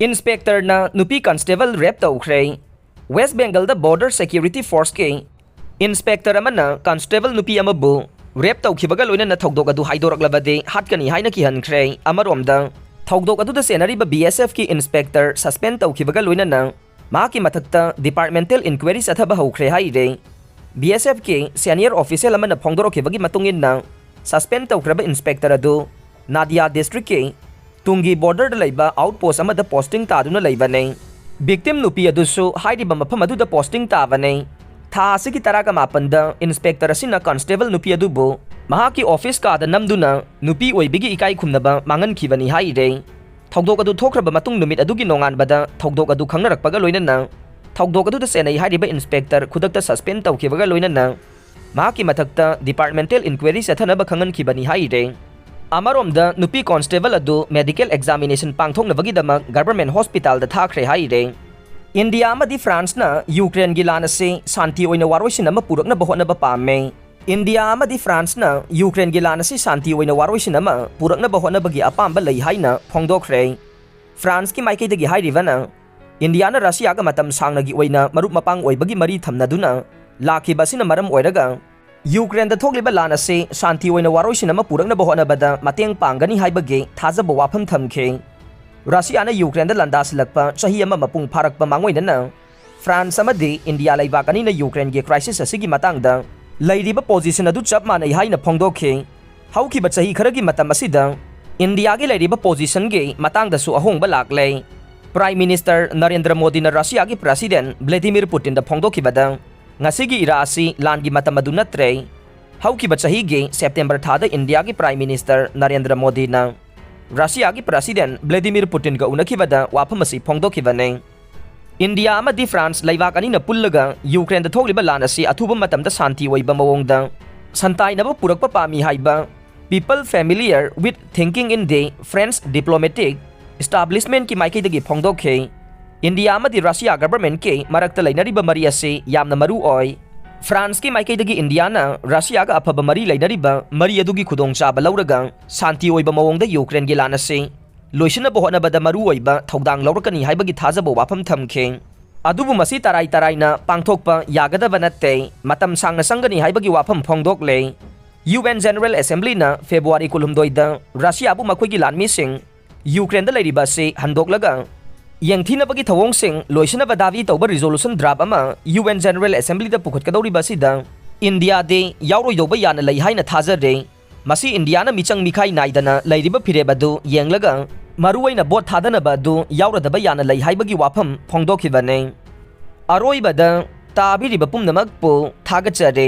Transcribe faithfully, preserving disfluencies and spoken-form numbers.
ꯏꯟꯁꯄꯦꯛꯇꯔꯅ ꯅꯨꯄꯤ ꯀꯟꯁꯇꯦꯕꯜ ꯔꯦꯞ ꯇꯧꯈ꯭ꯔꯦ꯫ West ꯕꯦꯡꯒꯜꯗ border security ꯐꯣꯔꯁꯀꯤ inspector ꯑꯃꯅ ꯀꯟꯁꯇꯦꯕꯜ ꯅꯨꯄꯤ ꯑꯃꯕꯨ ꯔꯦꯞ ꯇꯧꯈꯤꯕꯒ ꯂꯣꯏꯅꯅ ꯊꯧꯗꯣꯛ ꯑꯗꯨ ꯍꯥꯏꯗꯣꯔꯛꯂꯕꯗꯤ ꯍꯥꯠꯀꯅꯤ ꯍꯥꯏꯅ ꯀꯤꯍꯟꯈ꯭ꯔꯦ꯫ ꯑꯃꯔꯣꯝꯗ, ꯊꯧꯗꯣꯛ ꯑꯗꯨꯗ ꯆꯦꯟꯅꯔꯤꯕ ꯕꯤ ꯑꯦꯁ ꯑꯦꯐꯀꯤ ꯏꯟꯁꯄꯦꯛꯇꯔ ꯁꯁꯄꯦꯟ ꯇꯧꯈꯤꯕꯒ ꯂꯣꯏꯅꯅ ꯃꯍꯥꯛꯀꯤ ꯃꯊꯛꯇ ꯗꯤꯄꯥꯔꯠꯃꯦꯟꯇꯦꯜ ꯏꯟꯀ꯭ꯋꯥꯏꯔꯤ ꯆꯠꯊꯕ ꯍꯧꯈ꯭ꯔꯦ ꯍꯥꯏꯔꯦ꯫ ꯕꯤ ꯑꯦꯁ ꯑꯦꯐꯀꯤ ꯁꯦꯅꯤꯌꯔ ꯑꯣꯐꯤꯁꯤꯌꯦꯜ ꯑꯃꯅ ꯐꯣꯡꯗꯣꯔꯛꯈꯤꯕꯒꯤ ꯃꯇꯨꯡ ꯏꯟꯅ, ꯁꯁꯄꯦꯟ ꯇꯧꯈ꯭ꯔꯕ ꯏꯟꯁꯄꯦꯛꯇꯔ ꯑꯗꯨ ꯅꯥꯗꯤꯌꯥ ꯗꯤꯁꯇ꯭ꯔꯤꯛꯀꯤ ꯇꯨꯡꯒꯤ ꯕꯣꯔꯗꯔꯗ ꯂꯩꯕ ꯑꯥꯎꯠ ꯄꯣꯁ ꯑꯃꯗ ꯄꯣꯁꯇꯤꯡ ꯇꯥꯗꯨꯅ ꯂꯩꯕꯅꯤ꯫ ꯚꯤꯛꯇꯤꯝ ꯅꯨꯄꯤ ꯑꯗꯨꯁꯨ ꯍꯥꯏꯔꯤꯕ ꯃꯐꯝ ꯑꯗꯨꯗ ꯄꯣꯁꯇꯤꯡ ꯇꯥꯕꯅꯤ꯫ ꯊꯥ ꯑꯁꯤꯒꯤ ꯇꯔꯥꯒ ꯃꯥꯄꯟꯗ ꯏꯟꯁꯄꯦꯛꯇꯔ ꯑꯁꯤꯅ ꯀꯟꯁꯇꯦꯕꯜ ꯅꯨꯄꯤ ꯑꯗꯨꯕꯨ ꯃꯍꯥꯛꯀꯤ ꯑꯣꯐꯤꯁ ꯀꯥꯗ ꯅꯝꯗꯨꯅ ꯅꯨꯄꯤ ꯑꯣꯏꯕꯒꯤ ꯏꯀꯥꯏ ꯈꯨꯝꯅꯕ ꯃꯥꯡꯍꯟꯈꯤꯕꯅꯤ ꯍꯥꯏꯔꯦ꯫ ꯊꯧꯗꯣꯛ ꯑꯗꯨ ꯊꯣꯛꯈ꯭ꯔꯕ ꯃꯇꯨꯡ ꯅꯨꯃꯤꯠ ꯑꯗꯨꯒꯤ ꯅꯣꯡꯉꯥꯟꯕꯗ ꯊꯧꯗꯣꯛ ꯑꯗꯨ ꯈꯪꯅꯔꯛꯄꯒ ꯂꯣꯏꯅꯅ ꯊꯧꯗꯣꯛ ꯑꯗꯨꯗ ꯆꯦꯟꯅꯩ ꯍꯥꯏꯔꯤꯕ ꯏꯟꯁꯄꯦꯛꯇꯔ ꯈꯨꯗꯛꯇ ꯁꯁꯄꯦꯟ ꯇꯧꯈꯤꯕꯒ ꯂꯣꯏꯅꯅ ꯃꯍꯥꯛꯀꯤ ꯃꯊꯛꯇ ꯗꯤꯄꯥꯔꯠꯃꯦꯟꯇꯦꯜ ꯏꯟꯀ꯭ꯋꯥꯏꯔꯤ ꯆꯠꯊꯅꯕ ꯈꯪꯍꯟꯈꯤꯕꯅꯤ ꯍꯥꯏꯔꯦ꯫ ꯑꯃꯔꯣꯝꯗ, ꯅꯨꯄꯤ ꯀꯣꯟꯁꯇꯦꯕꯜ ꯑꯗꯨ ꯃꯦꯗꯤꯀꯦꯜ ꯑꯦꯛꯖꯥꯃꯤꯅꯦꯁꯟ ꯄꯥꯡꯊꯣꯛꯅꯕꯒꯤꯗꯃꯛ ꯒꯚꯔꯟꯃꯦꯟꯠ ꯍꯣꯁꯄꯤꯇꯥꯜꯗ ꯊꯥꯈ꯭ꯔꯦ ꯍꯥꯏꯔꯦ꯫ ꯏꯟꯗꯤꯌꯥ ꯑꯃꯗꯤ ꯐ꯭ꯔꯥꯟꯁꯅ ꯌꯨꯀ꯭ꯔꯦꯟꯒꯤ ꯂꯥꯟ ꯑꯁꯤ ꯁꯥꯟꯇꯤ ꯑꯣꯏꯅ ꯋꯥꯔꯣꯏꯁꯤꯟ ꯑꯃ ꯄꯨꯔꯛꯅꯕ ꯍꯣꯠꯅꯕ ꯄꯥꯝꯃꯦ꯫ ꯏꯟꯗꯤꯌꯥ ꯑꯃꯗꯤ ꯐ꯭ꯔꯥꯟꯁꯅ ꯌꯨꯀ꯭ꯔꯦꯟꯒꯤ ꯂꯥꯟ ꯑꯁꯤ ꯁꯥꯟꯇꯤ ꯑꯣꯏꯅ ꯋꯥꯔꯣꯏꯁꯤꯟ ꯑꯃ ꯄꯨꯔꯛꯅꯕ ꯍꯣꯠꯅꯕꯒꯤ ꯑꯄꯥꯝꯕ ꯂꯩ ꯍꯥꯏꯅ ꯐꯣꯡꯗꯣꯛꯈ꯭ꯔꯦ꯫ ꯐ꯭ꯔꯥꯟꯁꯀꯤ ꯃꯥꯏꯀꯩꯗꯒꯤ ꯍꯥꯏꯔꯤꯕꯅ, ꯏꯟꯗꯤꯌꯥꯅ ꯔꯁꯤꯌꯥꯒ ꯃꯇꯝ ꯁꯥꯡꯅꯒꯤ ꯑꯣꯏꯅ ꯃꯔꯨꯞ ꯃꯄꯥꯡ ꯑꯣꯏꯕꯒꯤ ꯃꯔꯤ ꯊꯝꯅꯗꯨꯅ ꯂꯥꯛꯈꯤꯕ ꯑꯁꯤꯅ ꯃꯔꯝ ꯑꯣꯏꯔꯒ, ꯌꯨꯀ꯭ꯔꯦꯟꯗ ꯊꯣꯛꯂꯤꯕ ꯂꯥꯟ ꯑꯁꯤ ꯁꯥꯟꯇꯤ ꯑꯣꯏꯅ ꯋꯥꯔꯣꯏꯁꯤꯟ ꯑꯃ ꯄꯨꯔꯛꯅꯕ ꯍꯣꯠꯅꯕꯗ ꯃꯇꯦꯡ ꯄꯥꯡꯒꯅꯤ ꯍꯥꯏꯕꯒꯤ ꯊꯥꯖꯕ ꯋꯥꯐꯝ ꯊꯝꯈꯤ꯫ ꯔꯁꯤꯌꯥꯅ ꯌꯨꯀ꯭ꯔꯦꯟꯗ ꯂꯥꯟꯗꯥꯁꯤꯜꯂꯛꯄ ꯆꯍꯤ ꯑꯃ ꯃꯄꯨꯡ ꯐꯥꯔꯛꯄ ꯃꯥꯡꯑꯣꯏꯅꯅ, ꯐ꯭ꯔꯥꯟꯁ ꯑꯃꯗꯤ ꯏꯟꯗꯤꯌꯥ ꯂꯩꯕꯥꯛ ꯑꯅꯤꯅ ꯌꯨꯀ꯭ꯔꯦꯟꯒꯤ ꯀ꯭ꯔꯥꯏꯁꯤꯁ ꯑꯁꯤꯒꯤ ꯃꯇꯥꯡꯗ ꯂꯩꯔꯤꯕ ꯄꯣꯖꯤꯁꯟ ꯑꯗꯨ ꯆꯞ ꯃꯥꯟꯅꯩ ꯍꯥꯏꯅ ꯐꯣꯡꯗꯣꯛꯈꯤ꯫ ꯍꯧꯈꯤꯕ ꯆꯍꯤ ꯈꯔꯒꯤ ꯃꯇꯝ ꯑꯁꯤꯗ ꯏꯟꯗꯤꯌꯥꯒꯤ ꯂꯩꯔꯤꯕ ꯄꯣꯖꯤꯁꯟꯒꯤ ꯃꯇꯥꯡꯗꯁꯨ ꯑꯍꯣꯡꯕ ꯂꯥꯛꯂꯦ꯫ ꯄ꯭ꯔꯥꯏꯝ ꯃꯤꯅꯤꯁꯇꯔ ꯅꯔꯦꯟꯗ꯭ꯔ ꯃꯣꯗꯤꯅ ꯔꯁꯤꯌꯥꯒꯤ ꯄ꯭ꯔꯦꯁꯤꯗꯦꯟꯠ ꯚ꯭ꯂꯦꯗꯤꯃꯤꯔ ꯄꯨꯇꯤꯟꯗ ꯐꯣꯡꯗꯣꯛꯈꯤꯕꯗ, ꯉꯁꯤꯒꯤ ꯏꯔꯥ ꯑꯁꯤ ꯂꯥꯟꯒꯤ ꯃꯇꯝ ꯑꯗꯨ ꯅꯠꯇ꯭ꯔꯦ꯫ ꯍꯧꯈꯤꯕ ꯆꯍꯤꯒꯤ ꯁꯦꯞꯇꯦꯝꯕꯔ ꯊꯥꯗ ꯏꯟꯗꯤꯌꯥꯒꯤ ꯄ꯭ꯔꯥꯏꯝ ꯃꯤꯅꯤꯁꯇꯔ ꯅꯔꯦꯟꯗ꯭ꯔ ꯃꯣꯗꯤꯅ ꯔꯁꯤꯌꯥꯒꯤ ꯄ꯭ꯔꯦꯁꯤꯗꯦꯟꯠ ꯚ꯭ꯂꯦꯗꯤꯃꯤꯔ ꯄꯨꯇꯤꯟꯒ ꯎꯅꯈꯤꯕꯗ ꯋꯥꯐꯝ ꯑꯁꯤ ꯐꯣꯡꯗꯣꯛꯈꯤꯕꯅꯤ꯫ ꯏꯟꯗꯤꯌꯥ ꯑꯃꯗꯤ ꯐ꯭ꯔꯥꯟꯁ ꯂꯩꯕꯥꯛ ꯑꯅꯤꯅ ꯄꯨꯜꯂꯒ ꯌꯨꯀ꯭ꯔꯦꯟꯗ ꯊꯣꯛꯂꯤꯕ ꯂꯥꯟ ꯑꯁꯤ ꯑꯊꯨꯕ ꯃꯇꯝꯗ ꯁꯥꯟꯇꯤ ꯑꯣꯏꯕ ꯃꯑꯣꯡꯗ ꯁꯟꯇꯥꯏꯅꯕ ꯄꯨꯔꯛꯄ ꯄꯥꯝꯃꯤ ꯍꯥꯏꯕ People familiar with thinking in the French diplomatic establishment ꯀꯤ ꯃꯥꯏꯀꯩꯗꯒꯤ ꯐꯣꯡꯗꯣꯛꯈꯤ꯫ ꯏꯟꯗꯤꯌꯥ ꯑꯃꯗꯤ ꯔꯁꯤꯌꯥ ꯒꯚꯔꯟꯃꯦꯟꯠꯀꯤ ꯃꯔꯛꯇ ꯂꯩꯅꯔꯤꯕ ꯃꯔꯤ ꯑꯁꯤ ꯌꯥꯝꯅ ꯃꯔꯨ ꯑꯣꯏ꯫ ꯐ꯭ꯔꯥꯟꯁꯀꯤ ꯃꯥꯏꯀꯩꯗꯒꯤ ꯏꯟꯗꯤꯌꯥꯅ ꯔꯁꯤꯌꯥꯒ ꯑꯐꯕ ꯃꯔꯤ ꯂꯩꯅꯔꯤꯕ ꯃꯔꯤ ꯑꯗꯨꯒꯤ ꯈꯨꯗꯣꯡꯆꯥꯕ ꯂꯧꯔꯒ ꯁꯥꯟꯇꯤ ꯑꯣꯏꯕ ꯃꯑꯣꯡꯗ ꯌꯨꯀ꯭ꯔꯦꯟꯒꯤ ꯂꯥꯟ ꯑꯁꯤ ꯂꯣꯏꯁꯤꯟꯅꯕ ꯍꯣꯠꯅꯕꯗ ꯃꯔꯨꯑꯣꯏꯕ ꯊꯧꯗꯥꯡ ꯂꯧꯔꯛꯀꯅꯤ ꯍꯥꯏꯕꯒꯤ ꯊꯥꯖꯕ ꯋꯥꯐꯝ ꯊꯝꯈꯤ꯫ ꯑꯗꯨꯕꯨ ꯃꯁꯤ ꯇꯔꯥꯏ ꯇꯔꯥꯏꯅ ꯄꯥꯡꯊꯣꯛꯄ ꯌꯥꯒꯗꯕ ꯅꯠꯇꯦ, ꯃꯇꯝ ꯁꯥꯡꯅ ꯆꯪꯒꯅꯤ ꯍꯥꯏꯕꯒꯤ ꯋꯥꯐꯝ ꯐꯣꯡꯗꯣꯛꯂꯦ꯫ ꯌꯨ ꯑꯦꯟ ꯖꯦꯅꯔꯦꯜ ꯑꯦꯁꯦꯝꯕ꯭ꯂꯤꯅ ꯐꯦꯕ꯭ꯔꯨꯋꯥꯔꯤ ꯀꯨꯟꯍꯨꯝꯗꯣꯏꯗ ꯔꯁꯤꯌꯥꯕꯨ ꯃꯈꯣꯏꯒꯤ ꯂꯥꯟꯃꯤꯁꯤꯡ ꯌꯨꯀ꯭ꯔꯦꯟꯗ ꯂꯩꯔꯤꯕ ꯑꯁꯤ ꯍꯟꯗꯣꯛꯂꯒ ꯌꯦꯡꯊꯤꯅꯕꯒꯤ ꯊꯧꯑꯣꯡꯁꯤꯡ ꯂꯣꯏꯁꯤꯟꯅꯕ ꯗꯥꯕꯤ ꯇꯧꯕ ꯔꯤꯖꯣꯂꯨꯁꯟ ꯗ꯭ꯔꯥꯐ ꯑꯃ ꯌꯨ ꯑꯦꯟ ꯖꯦꯅꯔꯦꯜ ꯑꯦꯁꯦꯝꯕ꯭ꯂꯤꯗ ꯄꯨꯈꯠꯀꯗꯧꯔꯤꯕ ꯑꯁꯤꯗ ꯏꯟꯗꯤꯌꯥꯗꯤ ꯌꯥꯎꯔꯣꯏꯗꯧꯕ ꯌꯥꯅ ꯂꯩ ꯍꯥꯏꯅ ꯊꯥꯖꯔꯦ꯫ ꯃꯁꯤ ꯏꯟꯗꯤꯌꯥꯅ ꯃꯤꯆꯪ ꯃꯤꯈꯥꯏ ꯅꯥꯏꯗꯅ ꯂꯩꯔꯤꯕ ꯐꯤꯔꯦꯞ ꯑꯗꯨ ꯌꯦꯡꯂꯒ ꯃꯔꯨꯑꯣꯏꯅ ꯚꯣꯠ ꯊꯥꯗꯅꯕ ꯑꯗꯨ ꯌꯥꯎꯔꯗꯕ ꯌꯥꯅ ꯂꯩ ꯍꯥꯏꯕꯒꯤ ꯋꯥꯐꯝ ꯐꯣꯡꯗꯣꯛꯈꯤꯕꯅꯤ꯫ ꯑꯔꯣꯏꯕꯗ ꯇꯥꯕꯤꯔꯤꯕ ꯄꯨꯝꯅꯃꯛꯄꯨ ꯊꯥꯒꯠꯆꯔꯤ꯫